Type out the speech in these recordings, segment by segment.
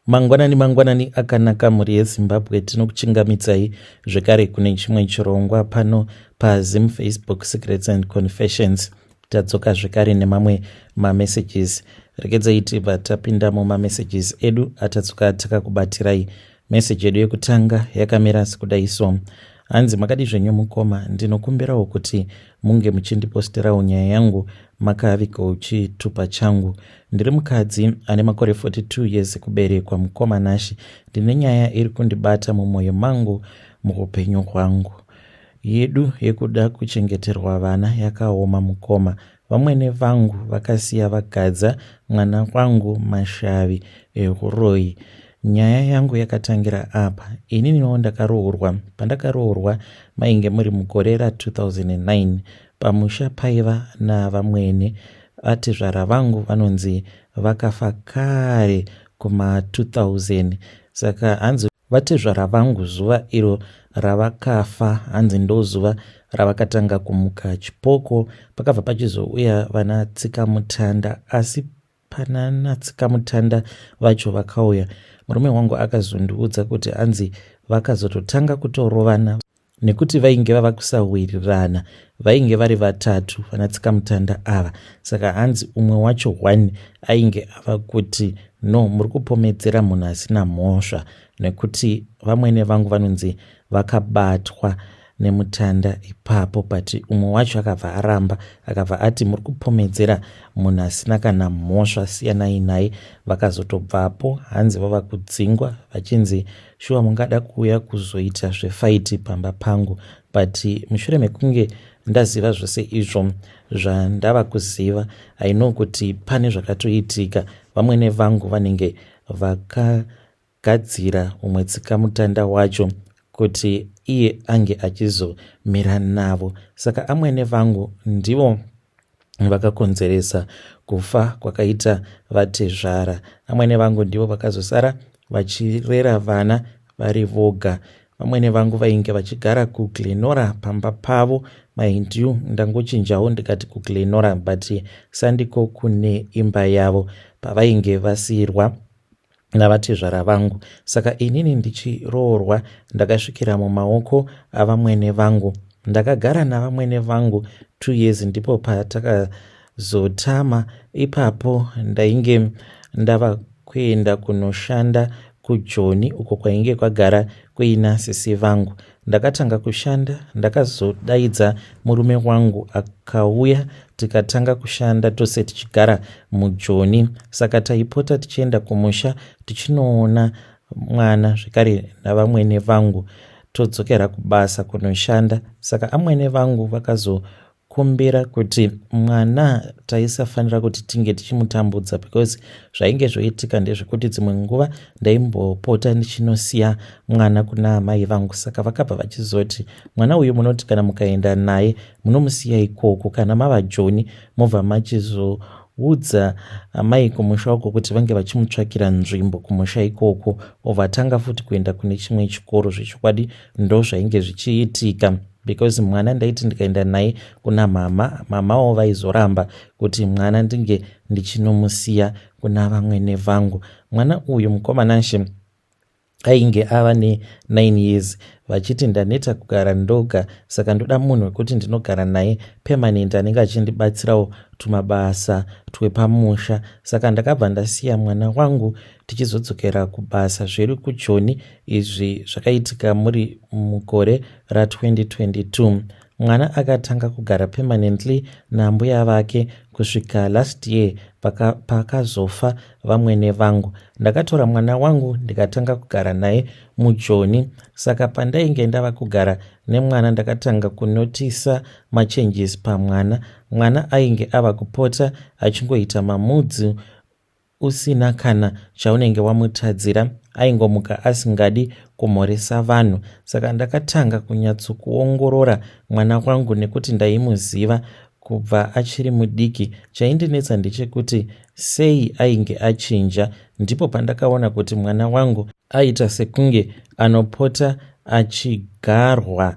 Mangwanani mangwanani akanaka mhuri yeZimbabwe, tinokuchingamidzai zvekare kune chimwe chirongwa pano paZim Facebook Secrets and Confessions. Tadzoka zvekare nemamwe mamessages. Regedzai tibva tapinda mumamessages edu atadzoka takakubatirai. Message yedu yekutanga yakamira sekudai so. Hanzi makadi zvenyu mukoma, ndinokumbirawo kuti munge muchindiposterawo nyaya yangu makavigawo chitupa changu. Ndiri mukadzi ane makore 42 years ekuberekwa mukoma Nashy. Ndine nyaya iri kundibata mumwoyo mangu muupenyu hwangu. Yedu yekuda kuchengeterwa vana yakaoma mukoma. Vamwene vangu vakasiya vagadza mwana wangu mashavi ehuroyi. Nyaya yangu yakatangira apa. Ininiwo ndakaroorwa. Pandakaroorwa mainge muri mugore ra 2009. Pamusha paiva navamwene vatezvara vangu vanonzi vakafa kare kuma 2000. Saka hanzi vatezvara vangu zuva iro ravakafa hanzi ndozuva ravakatanga kumuka chipoko. Pakabva pachizouya vana tsikamutanda asi Panana tsikamutanda vacho vakauya, murume wangu akazondiudza kuti hanzi vakazototanga kutorovana nekuti vainge vava kusawirirana. Vainge vari vatatu vana tsikamutanda ava, saka hanzi umwe wacho one ainge ava kuti no, muri kupomedzera munhu asina mhosva nekuti vamwene vangu vanonzi vakabatwa nemutanda ipapo, but umwe wacho akabva aramba, akabva ati muri kupomedzera munhu asina kana mhosva, siyanai naye. Vakazotobvapo hanzi vava kudzingwa vachinzi shuwa mungada kuuya kuzoita zvefaiti pamba pangu. But mushure mekunge ndaziva zvose izvo zvandava kuziva, I know kuti pane zvakatoitika. Vamwene vangu vanenge vaka gadzira umwe tsikamutanda wacho kuti iye ange achizomira navo. Saka amwene vangu ndivo vakakonzeresa kufa kwakaita vatezvara. Amwene vangu ndivo vakazosara vachirera vana vari voga. Vamwene vangu vainge vachigara kuGlenora pamba pavo. Mind you, ndangochinjawo ndikati kuGlenora, but sandiko kune imba yavo pavainge vasiirwa navatezvara vangu. Saka inini ndichiroorwa ndakasvikira mumaoko avamwene vangu. Ndakagara navamwene vangu 2 years, ndipo patakazotama. Ipapo ndainge ndava kuenda kunoshanda kuJoni uko kwainge kwagara kuina sisi vangu. Ndakatanga kushanda, ndakazodaidza murume wangu akauya tikatanga kushanda tose tichigara muJoni. Saka taipota tichienda kumusha tichinoona mwana zvekare navamwene vangu, todzokera kubasa kunoshanda. Saka amwene vangu vakazo kumbira kuti mwana taisafanira kuti tinge tichimutambudza, because zvainge zvoitika ndezvekuti dzimwe nguva ndaimbopota ndichinosiya mwana kuna amai vangu. Saka vakabva vachizoti mwana uyu munoti kana mukaenda naye munomusiya ikoko, kana mava Joni mobva machizoudza amai kumusha uko kuti vange vachimutsvakira nzvimbo kumusha ikoko, obva atanga futi kuenda kune chimwe chikoro. Zvechokwadi ndozvainge zvichiitika, because mwana ndaiti ndikaenda naye kuna mama, mamawo vaizoramba kuti mwana ndinge ndichinomusiya kuna vamwene vangu. Mwana uyu mukomanashe ainge ava ne9 years, vachiti ndaneta kugara ndoga, saka ndoda munhu wekuti ndinogara naye permanent anenge achindibatsirawo tumabasa twepamusha. Saka ndakabva ndasiya mwana wangu tichizodzokera kubasa zviri kuJoni. Izvi zvakaitika muri mugore ra2022. Mwana akatanga kugara permanently nambuya vake kusvika last year pakazofa vamwene vangu. Ndakatora mwana wangu ndikatanga kugara naye muJoni. Saka pandainge ndava kugara nemwana ndakatanga kunotisa machanges pamwana. Mwana ainge ava kupota achingoita mamudzi usina kana chaunenge wamutadzira. Aingomuka asingadi kumhoresa vanhu. Saka ndakatanga kunyatsokuongorora mwana wangu nekuti ndaimuziva kubva achiri mudiki. Chaindinetsa ndechekuti sei ainge achinja. Ndipo pandakaona kuti mwana wangu aita sekunge anopota achigarwa,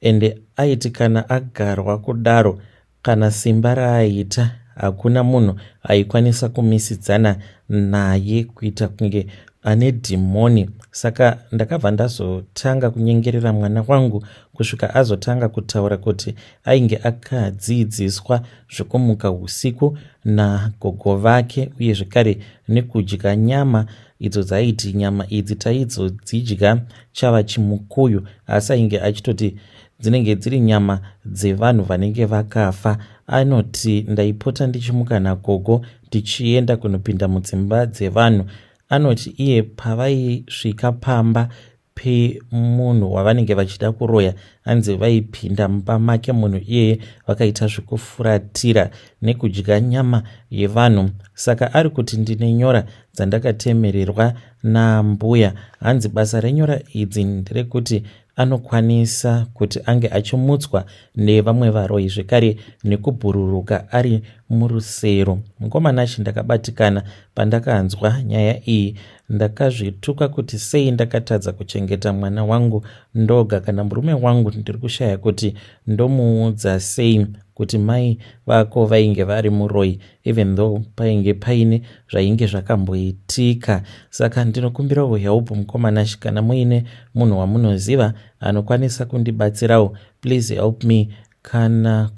ende aiti kana agarwa kudaro kana simba raaita Hakuna munhu aikwanisa kumisidzana naye kuita kunge ane dhimoni. Saka ndakabva ndazotanga kunyengerera mwana wangu kusvika azotanga kutaura kuti ainge akadziidziswa zvekumuka usiku nagogo vake uye zvekare nekudya nyama idzo dzaiti nyama idzi taidzodzidya chava chimukuyu asi ainge achitoti dzinenge dziri nyama dzevanhu vanenge vakafa. Anoti ndaipota ndichimuka nagogo tichienda kunopinda mudzimba dzevanhu. Anoti iye pavaisvika pamba pemunhu wavanenge vachida kuroya hanzi vaipinda mumba make munhu iyeye vakaita zvekufuratira nekudya nyama yevanhu. Saka ari kuti ndine nyora dzandakatemererwa nambuya. Hanzi basa renyora idzi nderekuti anokwanisa kuti ange achimutswa nevamwe varoyi zvekare nekubhururuka ari murusero. Mukoma Nashy ndakabatikana pandakanzwa nyaya iyi. Ndakazvituka kuti sei ndakatadza kuchengeta mwana wangu ndoga kana murume wangu ndiri kushaya kuti ndomuudza sei kuti mai vako vainge vari muroyi even though painge paine zvainge zvakamboitika. Saka ndinokumbirawo help mukoma Nashy kana muine munhu wamunoziva anokwanisa kundibatsirawo please help me kana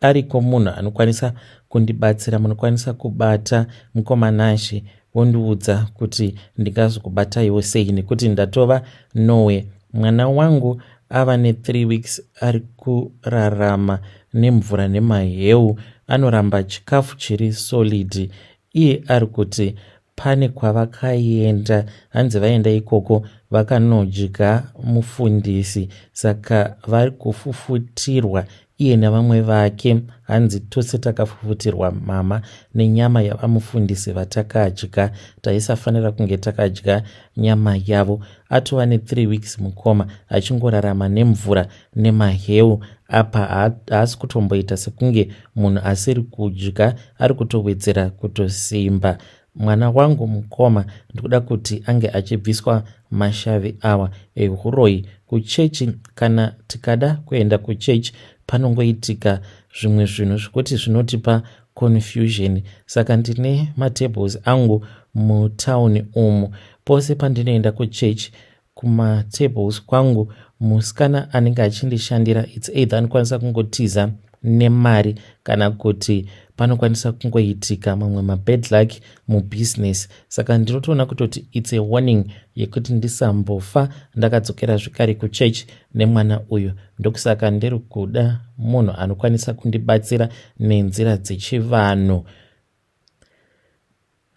ariko munhu anokwanisa kundibatsira munokwanisa kubata mukoma Nashy wondiudza kuti ndingazokubataiwo sei nekuti ndatova nowe mwana wangu ava ne3 weeks ari kurarama nemvura nemaheu anoramba chikafu chiri solid iye ari kuti pane kwavakaenda hanzi vaenda ikoko vakanodya mufundisi saka vari kufufutirwa iye nevamwe vake hanzi tose takafufutirwa mama nenyama yavamufundisi vatakadya taisafanira kunge takadya nyama yavo atova ne3 weeks mukoma achingorarama nemvura nemaheu apa haasi kutomboita sekunge munhu asiri kudya ari kutowedzera kutosimba mwana wangu mukoma ndikuda kuti ange achibviswa mashavi awa ehuroyi kuchechi kana tikada kuenda kuchechi panongoitika zvimwe zvinhu zvekuti zvinotipa confusion saka ndine matables angu mutauni umu pose pandinoenda kuchechi kumatables kwangu musikana anenge achindishandira its either anokwanisa kungotiza nemari kana kuti panokwanisa kungoitika mamwe mabad luck mubusiness saka ndinotoona kutoti its a warning yekuti ndisambofa ndakadzokera zvekare kuchurch nemwana uyu ndokusaka ndiri kuda munhu anokwanisa kundibatsira nenzira dzechivanhu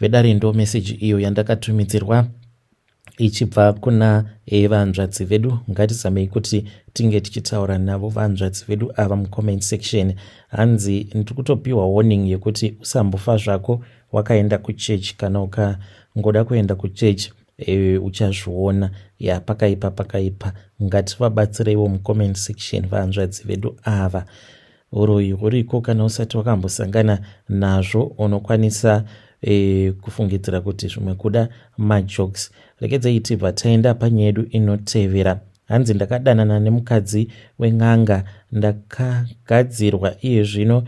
Vedare ndo message iyo yandakatumidzirwa ichibva kuna eh, vanzvadzi vedu. Ngatizamei kuti tinge tichitaura navo vanzvadzi vedu ava mucomment section. Hanzi ndiri kutopiwa warning yekuti usambofa zvako wakaenda kuchechi, kana ukangoda kuenda kuchechi e, uchazviona ya pakaipa pakaipa. Ngativabatsireiwo mucomment section vanzvadzi vedu ava. Uroyi huriko, kana usati wakambosangana nazvo unokwanisa e, kufungidzira kuti zvimwe kuda majokes. Regedzei tibva taenda panyaya yedu inotevera. Hanzi ndakadanana nemukadzi wen'anga ndakagadzirwa iye zvino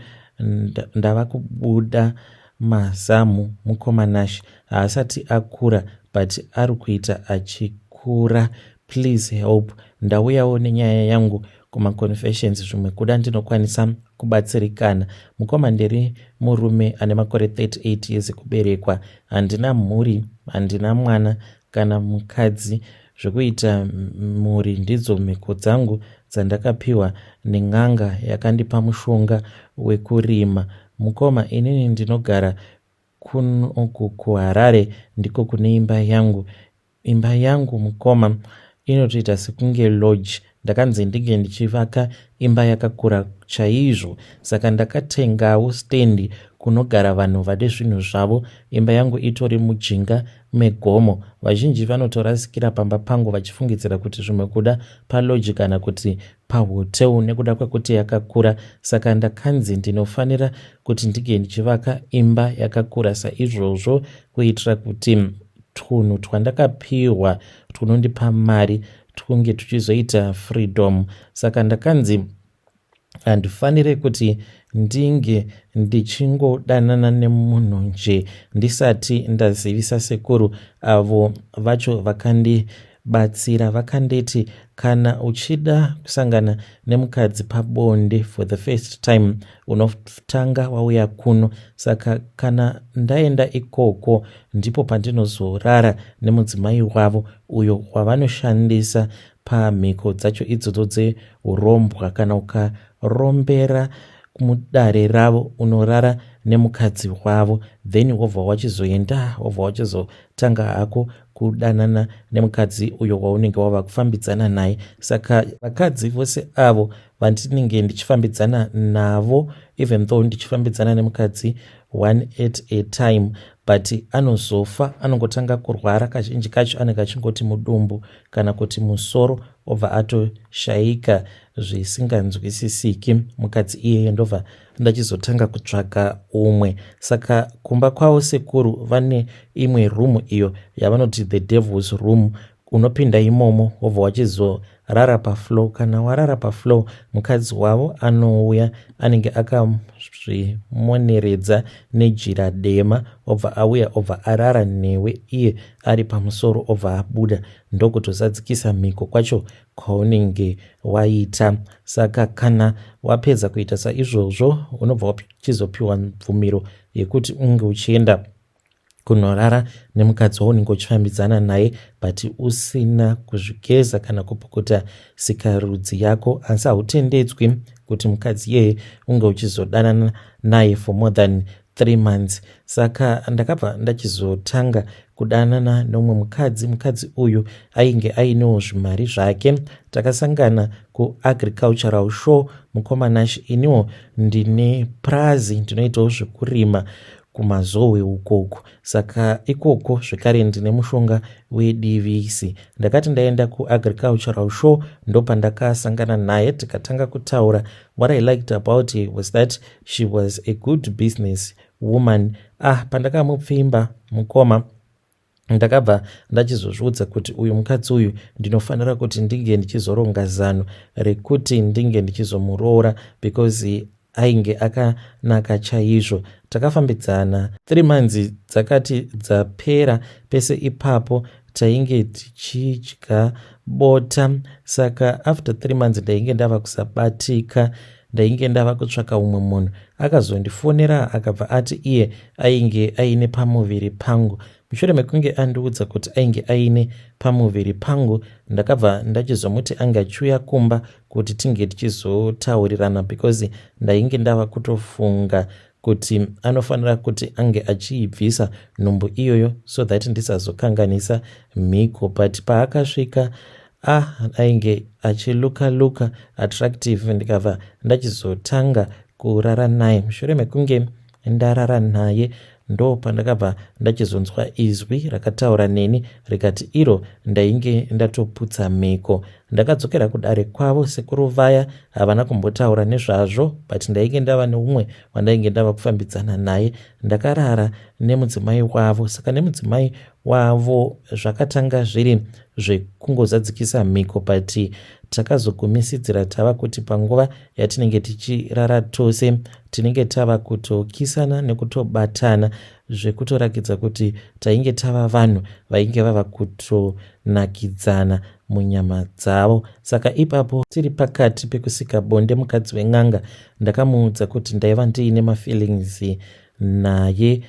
ndava kubuda mazamu. Mukoma Nash haasati akura but ari kuita achikura. Please help, ndauyawo nenyaya yangu kumaconfessions zvimwe kuda ndinokwanisa kubatsirikana. Mukoma, ndiri murume ane makore 38 years ekuberekwa. Handina mhuri, handina mwana kana mukadzi. Zvekuita mhuri ndidzo mhiko dzangu dzandakapiwa nen'anga yakandipa mushonga wekurima. Mukoma, inini ndinogara kunoku kuHarare, ndiko kune imba yangu. Imba yangu mukoma inotoita sekunge lodge. Ndakanzi ndinge ndichivaka imba yakakura chaizvo saka ndakatengawo stendi kunogara vanhu vade zvinhu zvavo. Imba yangu itori mujinga megomo. Vazhinji vanotorasikira pamba pangu vachifungidzira kuti zvimwe kuda palodge kana kuti pahotel nekuda kwekuti yakakura. Saka ndakanzi ndinofanira kuti ndinge ndichivaka imba yakakura saizvozvo kuitira kuti twunhu twandakapihwa twunondipa mari twunge tuchizoita freedom. Saka ndakanzi handifanire kuti ndinge ndichingodanana nemunhu nje ndisati ndazivisa sekuru avo vacho vakandibatsira. Vakanditi kana uchida kusangana nemukadzi pabonde for the first time unotanga wauya kuno. Saka kana ndaenda ikoko ndipo pandinozorara nemudzimai wavo uyo wavanoshandisa pamhiko dzacho idzodzo dzeurombwa. Kana ukarombera mudare ravo unorara nemukadzi wavo, then wobva wachizoenda, wobva wachizotanga hako kudanana nemukadzi uyo waunenge wava kufambidzana naye. Saka vakadzi vose avo vandinenge ndichifambidzana navo, even though ndichifambidzana nemukadzi one at a time, but anozofa, anongotanga kurwara. Kazhinji kacho anenge achingoti mudumbu kana kuti musoro, obva atoshaika zvisinganzwisisiki mukadzi iyeye, ndobva ndachizotanga kutsvaga umwe. Saka kumba kwavo sekuru vane imwe room iyo yavanoti the devil's room. Unopinda imomo, wobva wachizorara pafloor. Kana warara pafloor, mukadzi wavo anouya, anenge akazvimoneredza nejira dema, obva auya, obva arara newe iye ari pamusoro, obva abuda, ndokutozadzikisa mhiko kwacho kwaunenge waita. Saka kana wapedza kuita saizvozvo, unobva wachizopiwa mvumiro yekuti unge uchienda kunorara nemukadzi waunenge uchifambidzana naye, but usina kuzvigeza kana kupukuta sikarudzi yako. Asi hautendedzwi kuti mukadzi iyeye unge uchizodanana naye for more than 3 months. Saka ndakabva ndachizotanga kudanana nomumwe mukadzi. Mukadzi uyu ainge ainewo zvimari zvake. Takasangana kuagricultural show. Mukoma Nash, iniwo ndine prazi, ndinoitawo zvekurima kuMazowe ukoko. Saka ikoko zvekare ndine mushonga wedivisi. Ndakati ndaenda kuagricultural show, ndopandakasangana naye, tikatanga kutaura. What I liked about her was that she was a good business woman. Ah, pandakamupfimba, mukoma, ndakabva ndachizozviudza kuti uyu mukadzi uyu ndinofanira kuti ndinge ndichizoronga zano rekuti ndinge ndichizomuroora, because ainge akanaka chaizvo. Takafambidzana 3 months dzakati dzapera. Pese ipapo tainge tichidya bota. Saka after 3 months ndainge ndava kusabatika, ndainge ndava kutsvaka umwe munhu. Akazondifonera, akabva ati iye ainge aine pamuviri pangu. Mushure mekunge andiudza kuti ainge aine pamuviri pangu, ndakabva ndachizomuti ange achiuya kumba kuti tinge tichizotaurirana, because ndainge ndava kutofunga kuti anofanira kuti ange achiibvisa nhumbu iyoyo so that ndisazokanganisa mhiko. But paakasvika, ah, ainge achilooka looka attractive. Ndikabva ndachizotanga kurara naye. Mushure mekunge ndarara naye, ndo pandakabva ndachizonzwa izwi rakataura neni rikati iro ndainge ndatoputsa mhiko. Ndakadzokera kudare kwavo. Sekuru vaya havana kumbotaura nezvazvo, but ndainge ndava neumwe wandainge ndava kufambidzana naye. Ndakarara nemudzimai wavo. Saka nemudzimai wavo zvakatanga zviri zvekungozadzikisa mhiko, but takazogumisidzira tava kuti panguva yatinenge tichirara tose, tinenge tava kutokisana nekutobatana, zvekutorakidza kuti tainge tava vanhu vainge vava kutonakidzana munyama dzavo. Saka ipapo tiri pakati pekusika bonde, mukadzi wen'anga ndakamuudza kuti ndaiva ndiine mafeelings naye,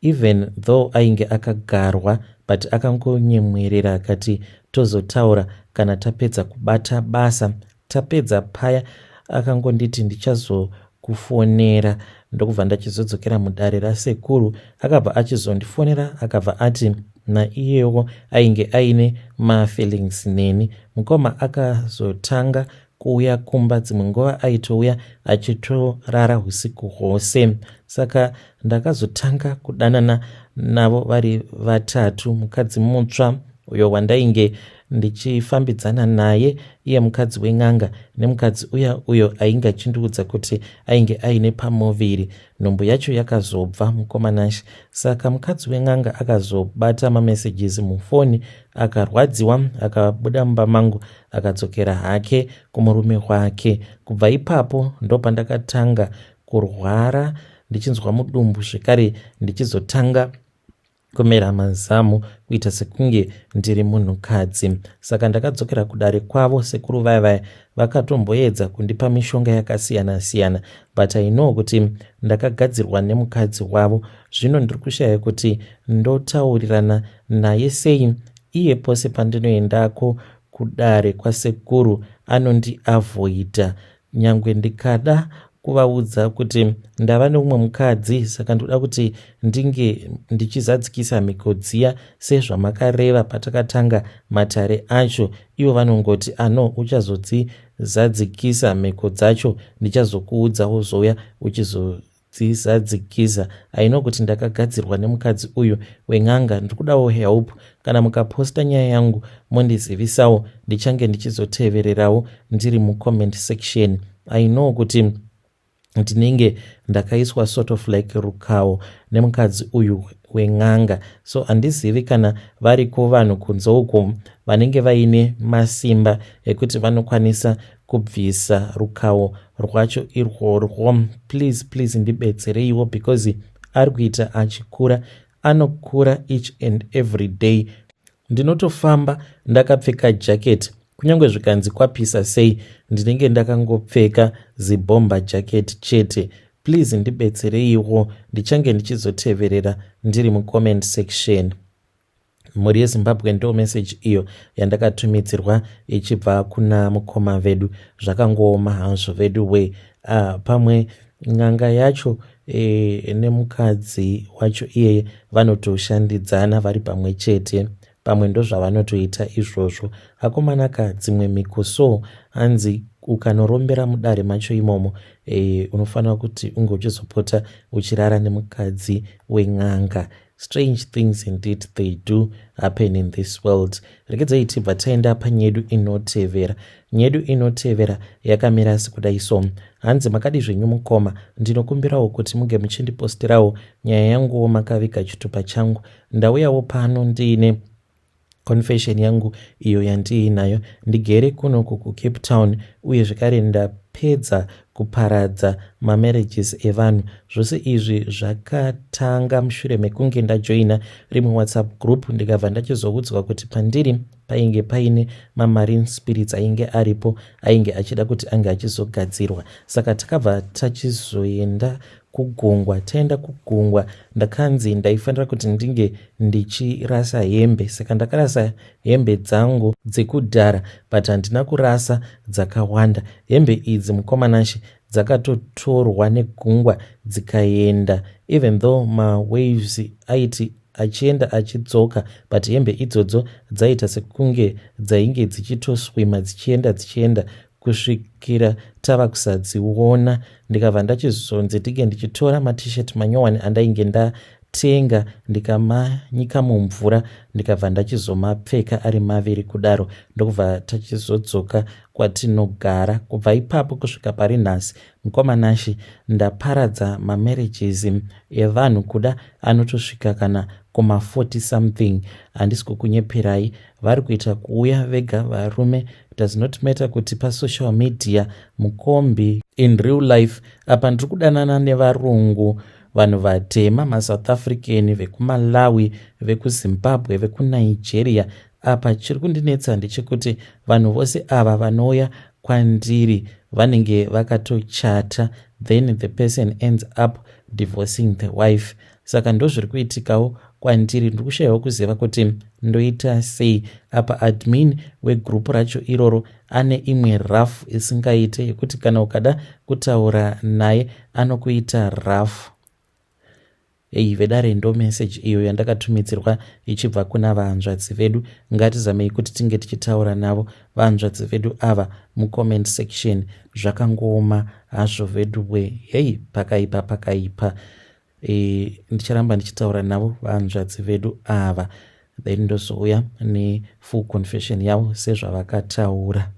even though ainge akagarwa, but akangonyemwerera akati tozotaura kana tapedza kubata basa. Tapedza paya, akangonditi ndichazokufonera, ndokubva ndachizodzokera mudare rasekuru. Akabva achizondifonera, akabva ati naiyewo ainge aine mafeelings neni. Mukoma, akazotanga kuuya kumba. Dzimwe nguva aitouya achitorara usiku hwose. Saka ndakazotanga kudanana navo vari vatatu: mukadzi mutsva uyo wandainge ndichifambidzana naye, iye mukadzi wen'anga, nemukadzi uya uyo ainge achindiudza kuti ainge aine pamuviri. Nhumbu yacho yakazobva, mukoma Nash. Saka mukadzi wen'anga akazobata mamessages mufoni, akarwadziwa, akabuda mumba mangu, akadzokera hake kumurume wake. Kubva ipapo ndopandakatanga. kurwara ndichinzwa mudumbu zvekare ndichizotanga kumera mazamu kuita sekunge ndiri munhukadzi. Saka ndakadzokera kudare kwavo sekuru vaya vaya vakatomboedza kundipa mishonga yakasiyana siyana but I know kuti ndakagadzirwa nemukadzi wavo. Zvino ndiri kushaya kuti ndotaurirana naye sei iye pose pandinoendako kudare kwasekuru anondiavoida nyangwe ndikada kuvaudza kuti ndava neumwe mukadzi saka ndikuda kuti ndinge ndichizadzikisa mhiko dziya sezvamakareva patakatanga matare acho ivo vanongoti ano uchazodzizadzikisa mhiko dzacho ndichazokuudza wozouya uchizo dzizadzikisa I know kuti ndakagadzirwa nemukadzi uyu wen'anga ndikudawo help kana mukaposta nyaya yangu mondizivisawo ndichange ndichizotevererawo ndiri mucomment section I know kuti ndinenge ndakaiswa sort of like rukawo nemukadzi uyu wen'anga so handizivi kana variko vanhu kunze uko vanenge vaine masimba ekuti vanokwanisa kubvisa rukawo rwacho irworwo please please ndibetsereiwo because ari kuita achikura anokura each and every day ndinotofamba ndakapfeka jacket kunyange zvikanzi kwapisa sei ndinenge ndakangopfeka zibhomba jacket chete please ndibetsereiwo ndichange ndichizoteverera ndiri mucomment section mhuri yezimbabwe ndo message iyo yandakatumidzirwa ichibva kuna mukoma vedu zvakangooma hazvo vedu we pamwe n'anga yacho e, nemukadzi wacho iyeye vanotoshandidzana vari pamwe chete pamwe ndozvavanotoita izvozvo akomanaka dzimwe mhiko so hanzi ukanorombera mudare macho imomo e, unofanira kuti unge uchizopota uchirara nemukadzi wen'anga strange things indeed they do happen in this world regedzai tibva taenda panyedu inotevera nyedu inotevera yakamira sekudai so hanzi makadi zvenyu mukoma ndinokumbirawo kuti muge muchindipostirawo nyaya yanguwo makaviga chitupa changu ndauyawo pano ndiine confession yangu iyo yandiinayo ndigere kunoku kucape town uye zvekare ndapedza kuparadza mamarriages evanhu zvose izvi zvakatanga mushure mekunge ndajoina rimwe whatsapp group ndikabva ndachizoudzwa kuti pandiri painge paine mamarine spirits ainge aripo ainge achida kuti ange achizogadzirwa saka takabva tachizoenda kugungwa taenda kugungwa ndakanzi ndaifanira kuti ndinge ndichirasa hembe saka ndakarasa hembe dzangu dzekudhara but handina kurasa dzakawanda hembe idzi mukomanashe dzakatotorwa negungwa dzikaenda even though mawaves aiti achienda achidzoka but hembe idzodzo dzaita sekunge dzainge dzichitoswima dzichienda dzichienda kusvikira tava kusadziona ndikabva ndachizonzi ndinge ndichitora matshirt manyowani andainge ndatenga ndikamanyika mumvura ndikabva ndachizomapfeka ari maviri kudaro ndokubva tachizodzoka kwatinogara kubva ipapo kusvika pari nhasi mukomanashi ndaparadza mamarriages evanhu kuda anotosvika kana kuma40 something handisi kukunyeperai vari kuita kuuya vega varume does not matter kuti pasocial media mukombi in real life apa ndiri kudanana nevarungu vanhu vatema masouth african vekumalawi vekuzimbabwe vekunigeria apa chiri kundinetsa ndechekuti vanhu vose ava vanouya kwandiri vanenge vakatochata then the person ends up divorcing the wife saka ndozviri kuitikawo kwandiri ndiri kushayiwa kuziva kuti ndoita sei apa admin wegroup racho iroro ane imwe rough isingaite yekuti kana ukada kutaura naye anokuita rough ei vedare ndo message iyo yandakatumidzirwa ichibva kuna vahanzvadzi vedu ngatizamei kuti tinge tichitaura navo vahanzvadzi vedu ava mucomment section zvakangooma hazvo vedu we hei pakaipa pakaipa e, ndicharamba ndichitaura navo vahanzvadzi vedu ava then ndozouya nefull confession yavo sezvavakataura.